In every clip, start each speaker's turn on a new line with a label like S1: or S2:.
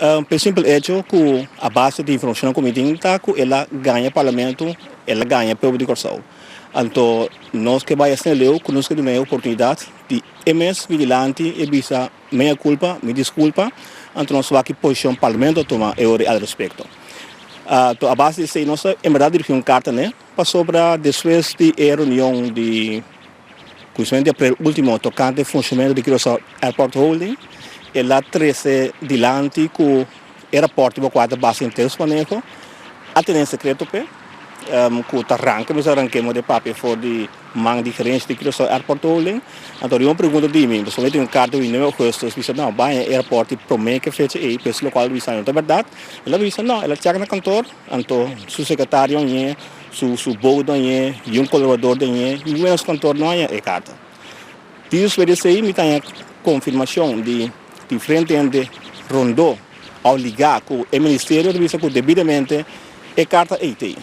S1: P'e simpel echo ku a base di informashonnan ku mi tin ta ku el a gaña Parlamento, el a gaña pueblo di Kòrsou. Anto nos ke bai asina leu ku nos ke duna e oportunidat di e mes bin dilanti e bisa mea culpa, mi disculpa, anto nos wak ki posishon Parlamento a tuma e ora al respekto. Anto a base di esei nos a en berdad dirigí un karta n'e pasobra despues di e reunion di Kuminsamentu di aprel ultimo tokante e funshonamentu di Curaçao Airport Holding, el a trese dilanti ku e rapòrt riba kua ta basa henter su maneho a tene en sekreto p'e, ku ta ranka mester rank'é moda e papia for di man di gerensia di Curaçao Airport Holding. Anto riba un pregunta di mi, pasobra mi tin un karta di 9 ougùstùs, bisa no, baña e rapòrt di promé ku e fecha ei, pues lokual bisa no ta bèrdat. El a bisa no, el a chèk na kantor, anto su sekretario ñe. Su su bou no hañ'é, y un colaborador den e, y menos kantor no haña e carta. Despues di esei mi ta haña confirmacion di diferente hende rondó of ligá cu e ministerio ta bisa cu debidamente e carta ei t'ei.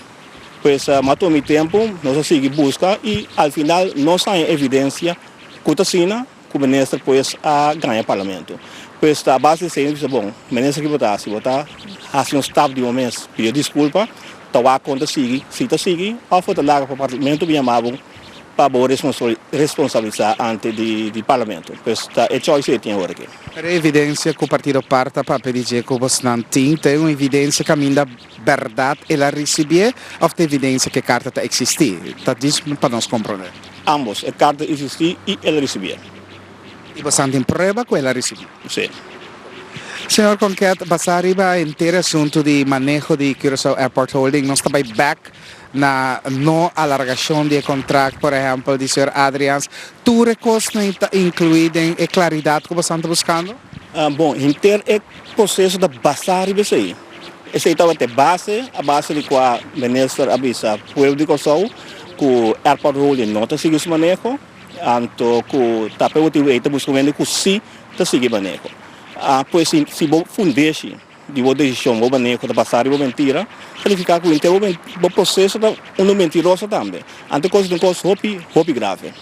S1: Pues mi a tuma mi tempo, nos a sigui busca y al final nos haña evidencia cu ta asina. Ku minister pues a gaña parlamento. Pues ta a base di esei mi bisa bon, minister ki bo ta hasi? Bo ta hasi un stap di bo mes, pidi disculpa, ta wak kon ta sigui, si ta sigui of bo ta laga pa parlamento bin yama bo pa bo responsabilisa ante di parlamento. Pues ta e choice ei tin awor aki.
S2: Pero e evidencia cu partido par ta papia di dje cu bosnan tin, ta un evidencia caminda berdad el a ricibié of ta evidencia cu e carta ta existi? Ta djis pa nos comprende.
S1: Ambos, e carta existi y el a ricibié.
S2: Y bosan tin prueba cu el a ricibi?
S1: Si.
S2: Señor Konket, basa riba henter e asunto di maneho di Curaçao Airport Holding, nos ta bay bek na no alargacion di e contract, por ehempel, di señor Adriaans. Tur e cosnan ta inclui den e claridad cu bosan ta buscando?
S1: Bon, henter e proceso ta basa riba esey. Esei tabata e base a base di kua minister a bisa pueblo di Kòrsou ku Airport Holding no ta sigui su maneho, anto ku ta pa e motibu ei ta buska un hende ku si ta sigui maneho. Pues si bo fundeshi di bo desishon, bo maneho ta basá riba mentira, ta nifiká ku henter bo proseso ta unu mentiroso tambe. Anto e kos ta un kos hopi, hopi grave.